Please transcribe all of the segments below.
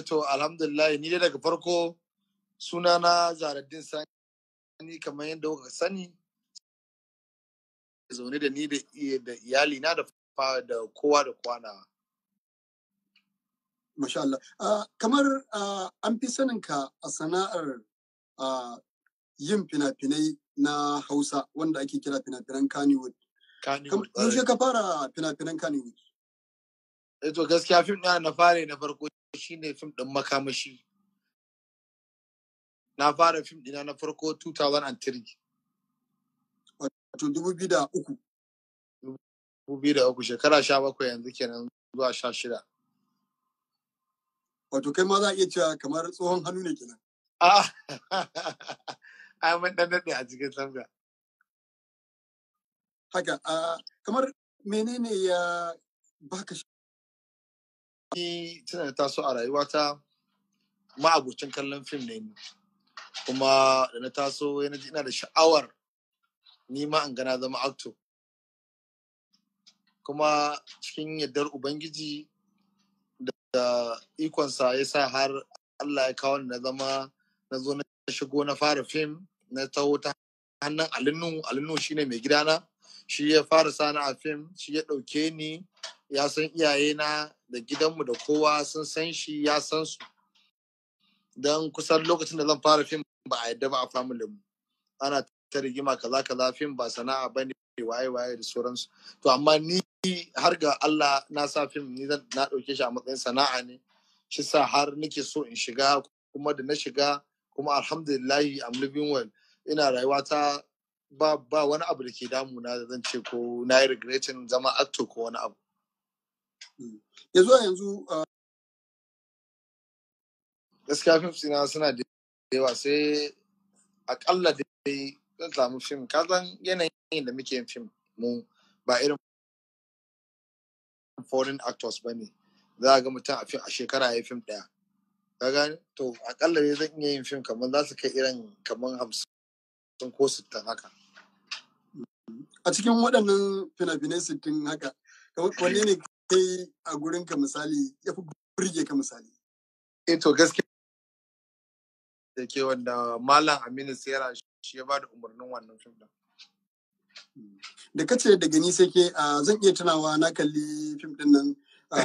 To alhamdulillah, ni dai daga farko sunana Zahraddeen Sani, kamar yadda kuka sani, zaune da ni da iyali na da kowa da kwana. Masha Allah. Kamar an fi sanin ka a sana'ar yin fina-finai na Hausa wanda ake kira fina-finan Kannywood. Yaushe ka fara fina-finan Kannywood? To gaskiya fim ɗin na fara na farko shine fim ɗin Makamashi. Na fara fim ɗina na farko 2003. Wato 2003. 2003, shekara 17 yanzu kenan zuwa 16. Wato kai ma za a iya cewa kamar tsohon hannu ne kenan. Ai mun dan daɗe a cikin sabga. Haka, kamar menene ya baka Ni tana taso a rayuwata ma'abocin kallon fim ne ni. Kuma da na taso yana ina da sha'awar ni ma an gana zama actor. Kuma cikin yardar Ubangiji da ikonsa ya sa har Allah ya kawo ni na zama, na zo na shigo na fara fim, na taho ta hannun Alinu. Alinu shine mai gidana, shi ya fara sani a fim, shi ya ɗauke ni, ya san iyayena da gidanmu da kowa sun san shi, ya san su. Don kusan lokacin da zan fara fim ba a yadda ba a family mu. Ana ta rigima kaza kaza, fim ba sana'a bane, waye waye da sauransu. To amma ni har ga Allah na sa fim ni na ɗauke shi a matsayin sana'a ne. Shi sa har nake so in shiga, kuma da na shiga kuma alhamdulillahi I'm living well. Ina rayuwa ta ba wani abu da ke damuna da zan ce ko na yi regretting zama actor ko wani abu. Yanzu a yanzu gaskiya fim suna suna da yawa, sai akalla dai zan samu fim. Ka san yanayin da muke yin fim mu ba irin foreign actors ba ne. Za a ga mutum a fim a shekara ya fim ɗaya. Ka gane? To akalla dai zan iya yin fim kamar za su kai irin kamar 50 ko 60 haka. A cikin waɗannan fina-finai 60 haka, wanne ne kai a gurinka misali ya fi burge ka misali? Eh to gaskiya da ke wanda Malam Aminu Sera shi ya bada umarnin wannan fim ɗin. Da kace daga ni sai ke, zan iya tunawa na kalli fim ɗin nan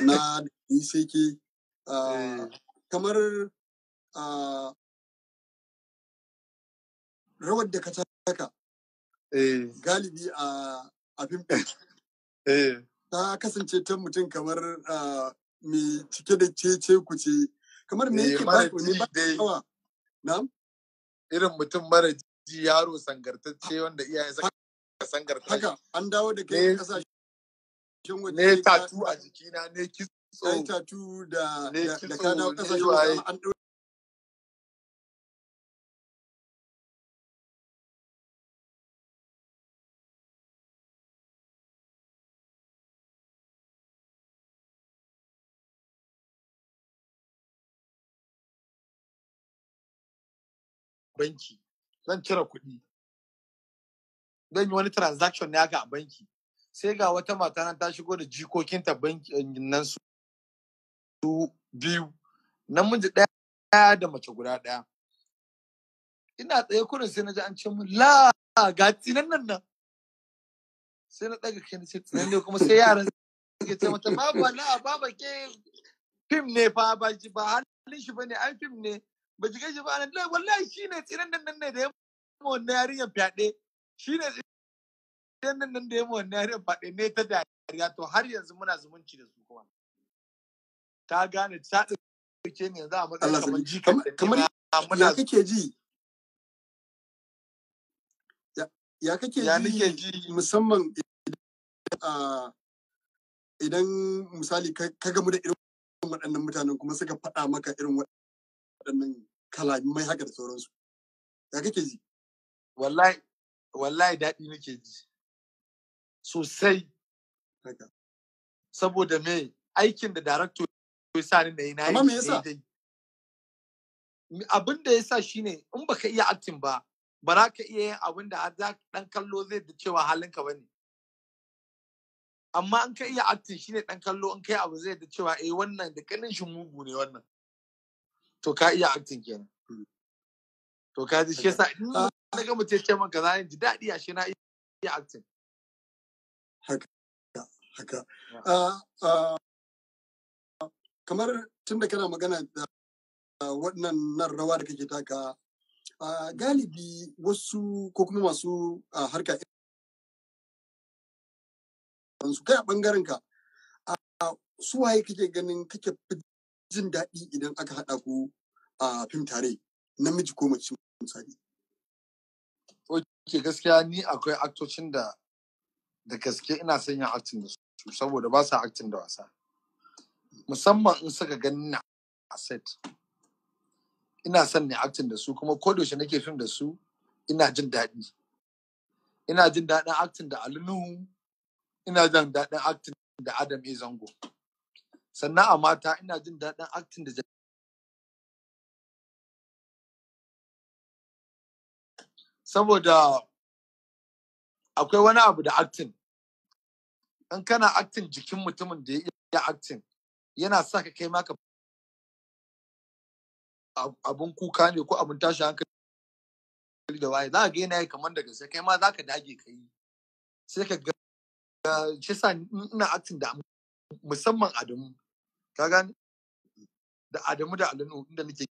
na ni sai ke, kamar rawar da ka taka galibi a fim ɗin ta kasance ta mutum kamar mai cike da cece kuce, kamar me yake ba ku ne ba kawa na'am, irin mutum mara ji, yaro sangartacce wanda iyayen suka sangarta haka an dawo da kai kasashen waje ne, tatu a jikina ne, kitso kai tatu da da ka dawo kasashen waje an banki zan cire kuɗi, zan yi wani transaction ne haka a banki, sai ga wata mata nan ta shigo da jikokinta banki nan su biyu, namiji ɗaya da mace guda ɗaya. Ina tsaye kurin sai na ji an ce mun la ga tsinan nan nan. Sai na ɗaga kai na ce tsinan ne, kuma sai yaran suke ce mata baba la baba ke fim ne fa, ba shi ba halin shi bane, ai fim ne, ba ki gaishe ba nan, wallahi shine tsinan nan nan ne da ya ma wannan yarinyar fyaɗe, shine tsinan nan nan da ya ma wannan yarinyar fyaɗe ne. Ta dariya. To har yanzu muna zumunci da su, kuma ta gane ta ɗauke ni yanzu a matsayin kamar jikan. Kamar ya kake ji, ya kake ji musamman idan misali ka gamu da irin waɗannan mutanen kuma suka faɗa maka irin waɗannan kalamai haka da sauransu, ya kake ji? Wallahi wallahi daɗi nake ji sosai haka, saboda me aikin da director ya sa ni na yi na Amma me yasa? daidai. Abin da ya sa shine in baka iya acting ba, ba za ka iya yin abin da har za dan kallo zai da cewa halinka bane. Amma in ka iya acting shine dan kallo in kai abu zai da cewa eh, wannan da kanin shi mugu ne wannan. To ka iya acting kenan. To ka ji shi yasa in na ga mutum ya ce min kaza in ji daɗi, ashe na iya acting. Haka haka. Kamar tun da kana magana da waɗannan nan rawa da kake taka, galibi wasu ko kuma masu harka su kai a ɓangaren ka, su waye kake ganin kake fi jin daɗi idan aka haɗa ku a fim tare, namiji ko mace misali? Ok, gaskiya ni akwai aktocin da da gaske ina son yin acting da su, saboda ba sa acting da wasa. Musamman in suka gani na a set. Ina son ne acting da su, kuma ko da yaushe nake fim da su ina jin daɗi. Ina jin daɗin acting da Ali Nuhu, ina jin daɗin acting da Adam A. Zango. Sannan a mata ina jin daɗin acting da, saboda akwai wani abu da acting. In kana acting, jikin mutumin da ya iya acting yana sa ka kai maka abun kuka ne ko abun tashi hankali da waye, za ka ga yana yi kamar da gaske, kai ma za ka dage ka yi, sai ka ga shi sa ina acting da musamman Adamu, ka gane, da Adamu da Ali Nuhu inda nake,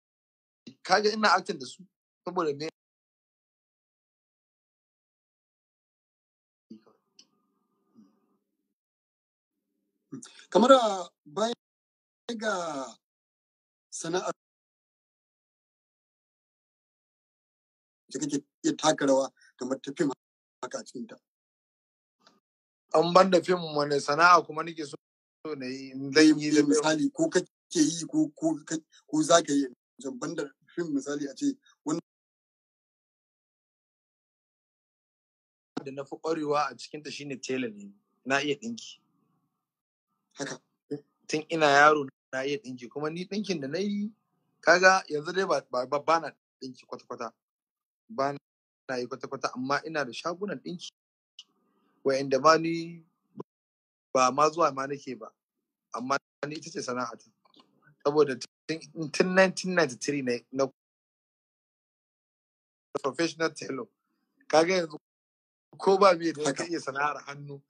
kaga ina acting da su saboda me? Kamar a baya ga sana'ar da kake iya taka rawa kamar ta fim haka a cikinta. An ban da fim, wani sana'a kuma nake so na yi zan yi da misali ko kake yi ko za ka yi ban da fim, misali a ce wani da na fi ƙwarewa a cikinta shine tela ne, na iya ɗinki. Haka. Tun ina yaro na iya ɗinki, kuma ni ɗinkin da na yi, kaga yanzu dai ba na ɗinki kwata-kwata, ba na yi kwata-kwata, amma ina da shagunan ɗinki wa'inda ma ni ba ma zuwa ma nake ba, amma ni ita ce sana'ata, saboda tun 1993 ne na professional tailor. Kaga yanzu ko ba me da ka iya sana'ar hannu,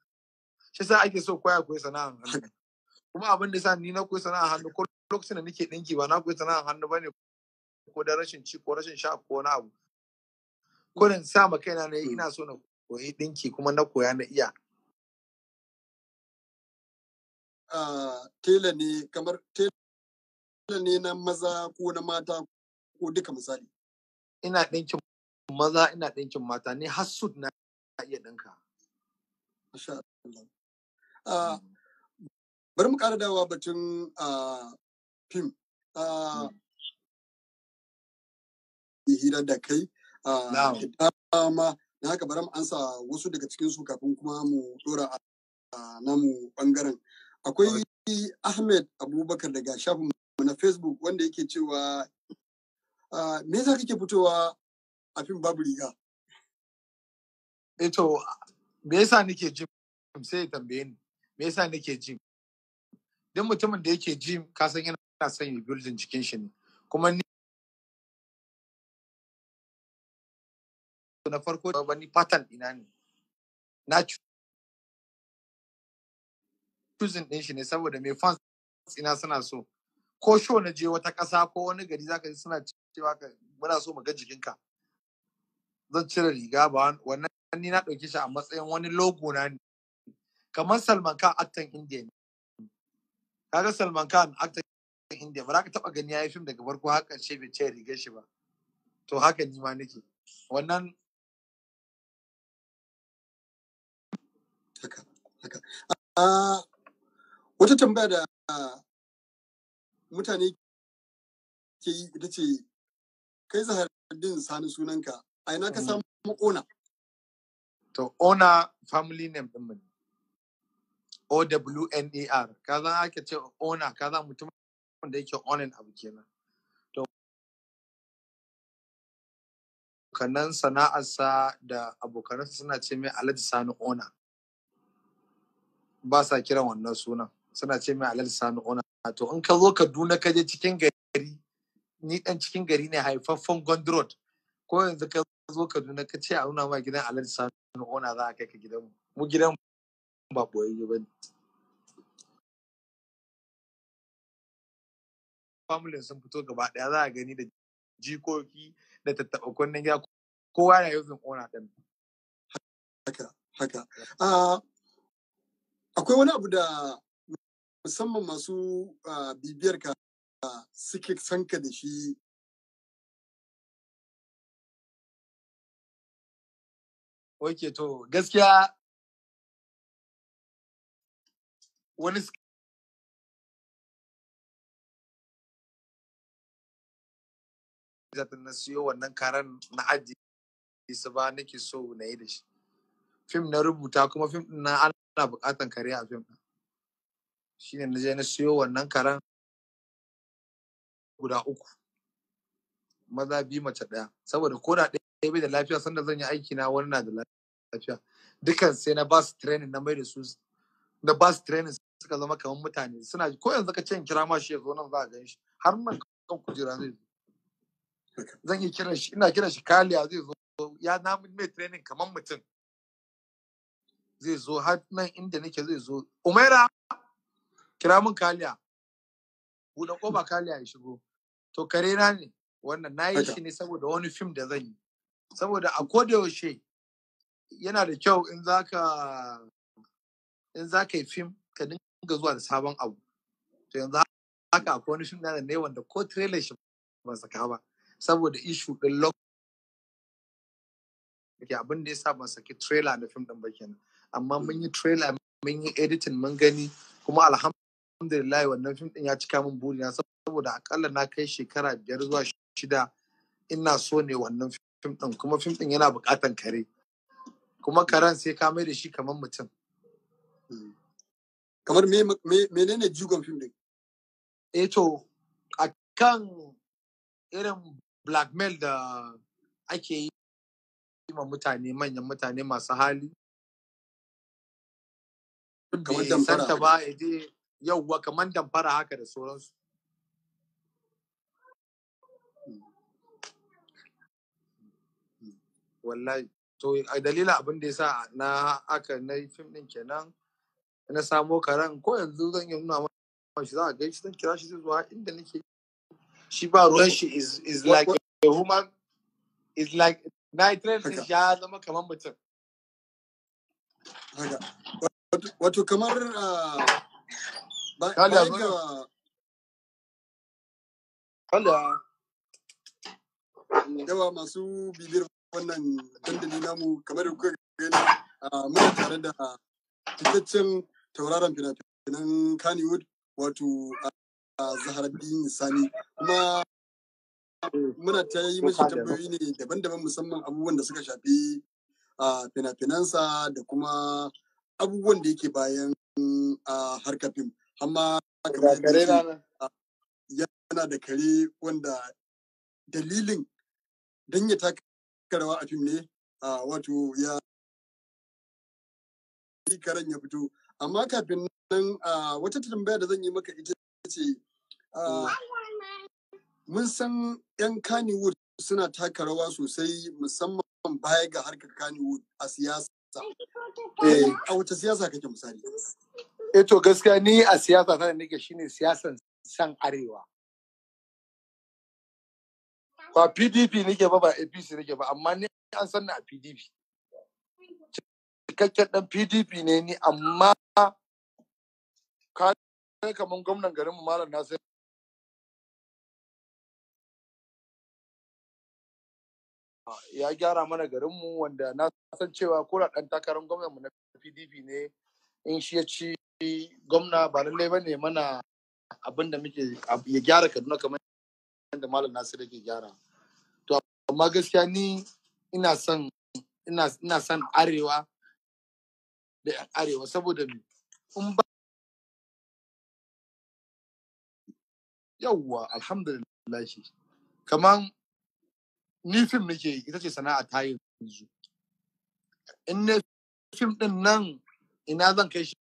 shi sa ake so koya koyi sana'ar hannu. Kuma abin da sa ni na koyi sana'ar hannu, ko lokacin da nake dinki, ba na koyi sana'ar hannu bane ko da rashin ci ko rashin sha ko wani abu. Ko da sa ma kaina na yi ina so na koyi dinki, kuma na koya na iya. Tela ne, kamar tela ne na maza ko na mata ko duka misali? Ina dinkin maza, ina dinkin mata, ni har suit na iya dinka. Masha Allah. Bari mu ƙara dawowa batun fim. Hira da kai da dama, na haka bari mu ansa wasu daga cikinsu kafin kuma mu ɗora a namu ɓangaren. Akwai Ahmed Abubakar daga shafin na Facebook wanda yake cewa, me yasa kake fitowa a fim babu riga? Eto, me yasa nake gym, sai ya tambaye ni me yasa nake gym. Duk mutumin da yake gym, ka san yana son ya building jikin shi ne. Kuma ni na farko ba ni pattern ina ne na choosing din shi ne saboda mai fans ina suna so, ko show na je wata ƙasa ko wani gari, zaka ji suna cewa muna so mu ga jikinka. Zan cire riga ba wannan, ni na ɗauke shi a matsayin wani logo na ne, kamar Salman Khan, actor India ne. Kaga Salman Khan, actor India, ba za ka taɓa gani ya yi fim daga farko har ƙarshe bai cire rigar shi ba. To haka ni ma nake wannan. Haka haka. Wata tambaya da mutane ke yi ita ce, kai Zaharaddin Sani sunanka, a ina ka samu Owner? To, Owner family name ɗin mu ne. Owner. Ka zan ake ce owner, ka zan mutum da yake owning abu kenan. To kanan sana'arsa da abokanansa suna ce mai Alhaji Sani Owner. Ba sa kiran wannan sunan, suna ce mai Alhaji Sani Owner. To in ka zo Kaduna, ka je cikin gari, Ni dan cikin gari ne, haifaffen Gwandu Road. Ko yanzu ka zo Kaduna ka ce a nuna ma gidan Alhaji Sani Ona, za a kai ka gidanmu. Mu gidan ba boyayye ba ne. Family sun fito gaba ɗaya, za a gani da jikoki da tattaɓa kunnen gida, kowa yana using Ona ɗin. Haka. Akwai wani abu da musamman masu bibiyar ka suke san ka da shi. Ok, to gaskiya wani zata na siyo wannan karen na ajiye su ba nake so na yi da shi. Fim na rubuta, kuma fim ɗin na ana buƙatan kare a fim ɗin. Shine na je na siyo wannan karen guda uku. Maza biyu, mace ɗaya. Saboda ko da ɗaya bai da lafiya, sanda zan yi aiki na wani na da lafiya. Dukan sai na ba su training, na mai da su, na ba su training suka zama kamar mutane. Suna ko yanzu ka ce in kira ma shi ya zo nan, za a gan shi. Har nan kan kujera zai zo. Zan iya kiran shi, ina kiran shi Kaliya, zai zo. Ya na mai training kamar mutum. Zai zo har nan inda nake zai zo. Umaira, kira min Kaliya. Buɗe ƙofa Kaliya ya shigo. To kare na ne wannan, na yi shi ne saboda wani fim da zan yi. Saboda a koda yaushe yana da kyau in zaka yi fim ka dinga zuwa da sabon abu. To yanzu haka akwai wani fim da ne wanda ko trailer shi ban saka ba saboda issue din lokaci. Abin da yasa ban saki trailer na fim din ba kenan. Amma mun yi trailer, mun yi editing, mun gani, kuma alhamdulillah wannan fim din ya cika min burina, saboda akalla na kai shekara 5 zuwa 6 ina so ne wannan fim din, kuma fim din yana buƙatan kare, kuma karen sai ka mai da shi kamar mutum. Kamar menene jigon fim din? Eh, to akan irin blackmail da ake yi ma mutane, manyan mutane masu hali. Kamar Bai damfara santa haka. ba ya je, yauwa, kamar damfara haka da sauransu. Wallahi to a dalilin abin da yasa na aka na yi fim din kenan, na samo karen. Ko yanzu zan iya nuna ma shi, za a gaishe, zan kira shi, zai zo har inda nake. Shi ba ruwan shi, is like a human, is like na yi train din shi ya zama kamar mutum. Haka. Wato kamar Kaliya, baya zo nan. ga Kaliya. Yawa masu bibiyar wannan dandali namu, kamar da kuka gani, muna tare da fitaccen tauraron fina-finan Kannywood, wato Zaharaddin Sani, kuma muna ta yi mashi tambayoyi ne daban-daban, musamman abubuwan da suka shafi fina-finansa da kuma abubuwan da yake bayan harkar fim. Amma kamar Ga yadda kare ya ce, na nan. Yana da kare wanda dalilin don ya taka rawa a fim ne, wato ya yi karen ya fito. Amma kafin nan, wata tambaya da zan yi maka ita ce, mun san 'yan Kannywood suna taka rawa sosai, musamman baya ga harkar Kannywood, a siyasa. Kai a wace siyasa kake, misali? Eh, to gaskiya ni a siyasa ta da nake shine siyasan san arewa. Ba PDP nake ba, ba APC nake ba, amma ni an san ni a PDP. Cikakken dan PDP ne ni, amma ka kaman gwamnan garinmu Malam Nasir ya gyara mana garinmu, wanda na san cewa ko da ɗan takarar gwamnanmu na PDP ne, in shi ya ci gwamna, ba lallai ba ne mana abin da muke ya gyara Kaduna kamar yadda Malam Nasir yake gyara. To amma gaskiya ni ina son arewa da 'yan arewa, saboda me? In ba yawwa, alhamdulillah, kaman ni fim nake yi, ita ce sana'a ta yanzu. In ne fim din nan, ina zan kai shi?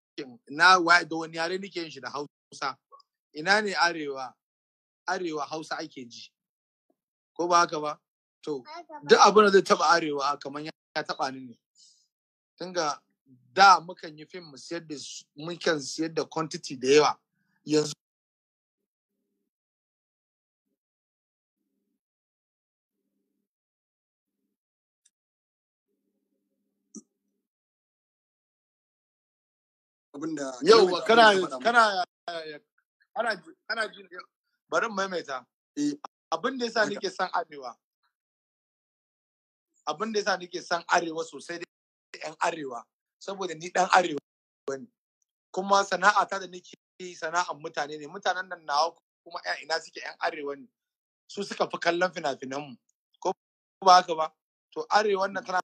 Ina da wani yare nake yin shi? Da Hausa. Ina ne arewa? Arewa Hausa ake ji. Ko ba haka ba? To duk abin da zai taba arewa kamar ya taba ni ne. Tunga da mukan yi fim mu siyar da mukan siyar da quantity da yawa. Yanzu Abinda yau kana kana kana kana ji, bari maimaita. Abin da yasa nake son arewa, abin da yasa nake son arewa sosai da yan arewa, saboda ni dan arewa ne, kuma sana'ata da nake yi sana'an mutane ne. Mutanen nan nawa kuma yan ina suke? Yan arewa ne, su suka fi kallon fina-finan mu, ko ba haka ba? To arewan nan tana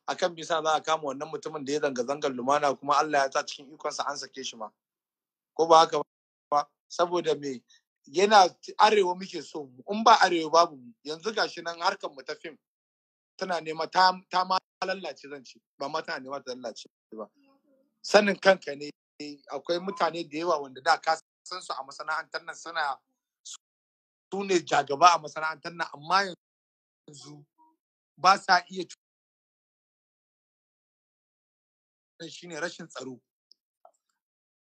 akan bisa za a kama wannan mutumin da ya zanga-zangar lumana, kuma Allah ya sa cikin ikonsa an sake shi ma, ko ba haka ba? Saboda me? Yana arewa muke so mu, in ba arewa babu mu. Yanzu gashi nan harkar mu ta fim tana nema ta ma lallace, zan ce ba ma tana nema ta lallace ba. Sanin kanka ne, akwai mutane da yawa wanda da ka san su a masana'antar nan, suna su ne jagaba a masana'antar nan, amma yanzu ba sa iya. Shine rashin tsaro.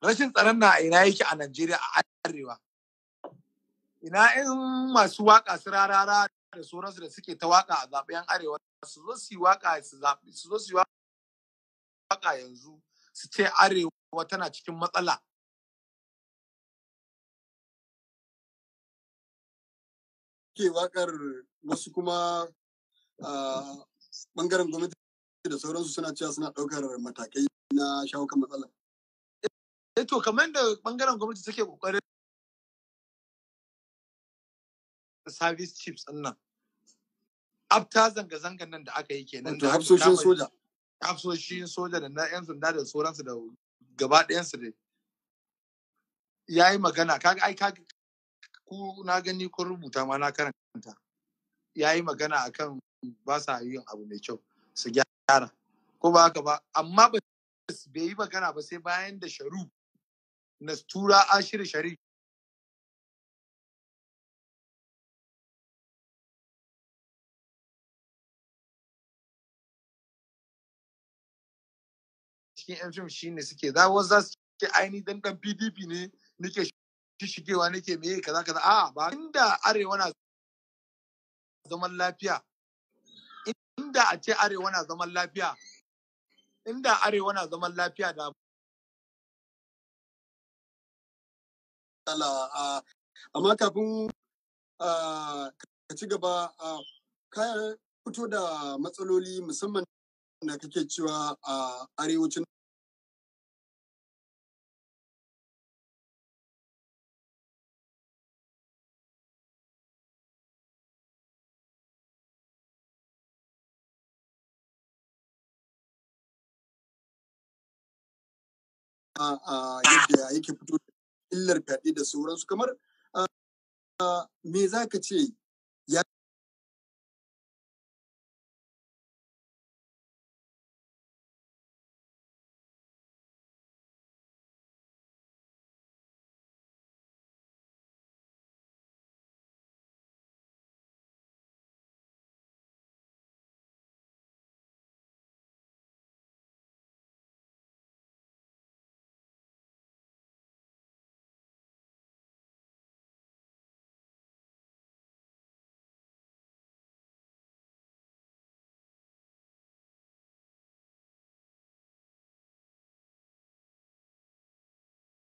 Rashin tsaron na ina yake a Najeriya? A arewa. Ina in masu waka su Rarara da sauransu da suke ta waka a zaɓen arewa, su zo su yi waka, su zaɓi, su zo su yi waka yanzu su ce arewa tana cikin matsala. Ke wakar wasu kuma bangaren gwamnati da sauransu suna cewa suna ɗaukar matakai na shawo kan matsalar. Eh, to kamar da bangaren gwamnati take kokarin service chiefs din nan after zanga-zangan nan da aka yi kenan. Da hafsoshin soja. Hafsoshin soja da na yan sanda da sauransu da gaba ɗayansu dai ya yi magana. Kaga ai kaga ku na gani kun rubuta ma, na karanta, ya yi magana akan ba sa yin abu mai kyau, su gyara, ko ba haka ba? Amma ba bai yi magana ba sai bayan da Sharu Nastura Ashir Sharif cikin yan fim shine suke za wasu za su ce ai ni dan PDP ne nake shishigewa, nake meye, kaza kaza. A ba inda arewa na zaman lafiya, inda a ce arewa na zaman lafiya, inda arewa na zaman lafiya da Allah. Amma kafin ka ci gaba, ka fito da matsaloli musamman da kake cewa a arewacin yadda yake fito illar fyaɗe da sauransu, kamar me za ka ce ya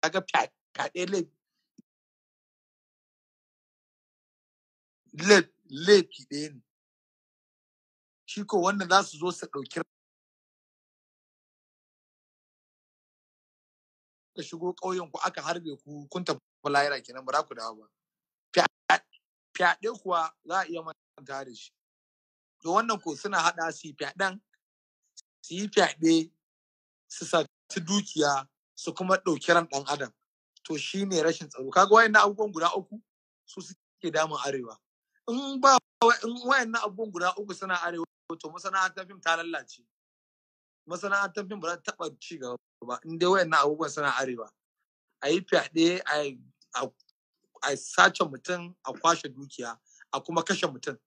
Kaga fyaɗe laifi ɗaya ne, shi ko wannan za su zo su ɗauki ka shigo ƙauyen ku aka harbe ku, kun tafi lahira kenan, ba za ku dawo ba. Fyaɗe kuwa za a iya manta da shi. To wannan ko suna haɗa su yi fyaɗen, su yi fyaɗe, su saci dukiya, su kuma ɗauki ran ɗan adam. To shi ne rashin tsaro. Kaga wayannan abubuwan guda uku su suke damun arewa. In ba in wayannan abubuwan guda uku suna arewa, to masana'antar fim ta lallace. Masana'antar fim ba za ta taɓa ci gaba ba in dai wayannan abubuwan suna arewa. A yi fyaɗe, a a sace mutum, a kwashe dukiya, a kuma kashe mutum.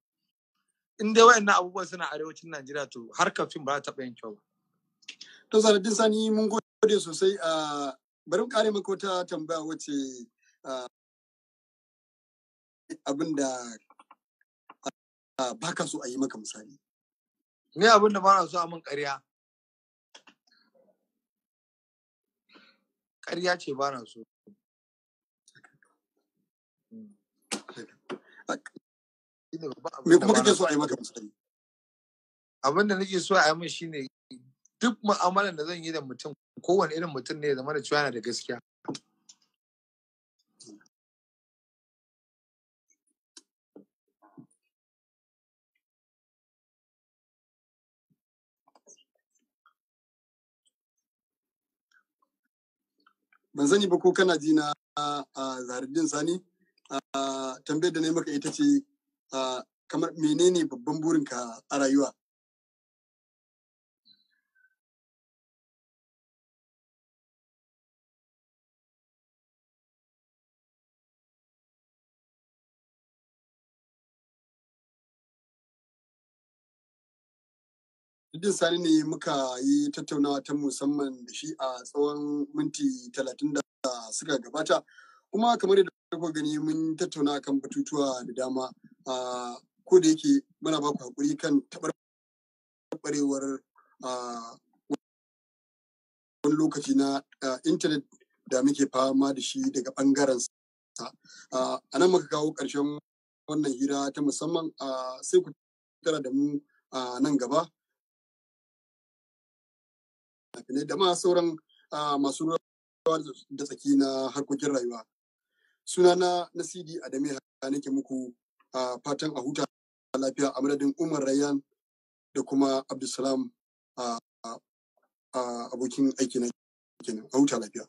In dai wayannan abubuwan suna arewacin Najeriya, to harkar fim ba za ta taɓa yin kyau ba. To Zahraddeen Sani, mun gode sosai. A bari mu kare maka wata tambaya wacce abin da baka so a yi maka, misali. Ni abin da ba na so a min, ƙarya. Ƙarya ce ba na so. Shine babban Me abin da kuma ba kake na so a yi maka, misali? Abin da nake so a yi min shine duk mu'amalan da zan yi da mutum, kowane irin mutum ne, ya zama da cewa yana da gaskiya. Ban sani ba ko kana ji na, a Zahraddeen Sani. Tambayar da na yi maka ita ce, kamar menene babban burinka a rayuwa? Zahraddeen Sani ne muka yi tattaunawa ta musamman da shi a tsawon minti 30 da suka gabata. Kuma kamar yadda kuka gani, mun tattauna kan batutuwa da dama. Ko da yake muna ba ku haƙuri kan taɓarɓarewar wani lokaci na intanet da muke fama da shi daga ɓangaren sa. A nan muka kawo ƙarshen wannan hira ta musamman, sai ku tara da mu a nan gaba. Da ma sauran masu ruwa da tsaki na harkokin rayuwa. Sunana na CD Adame nake muku fatan a huta lafiya, a madadin Umar Rayyan da kuma Abdulsalam abokin aiki na kenan. A huta lafiya.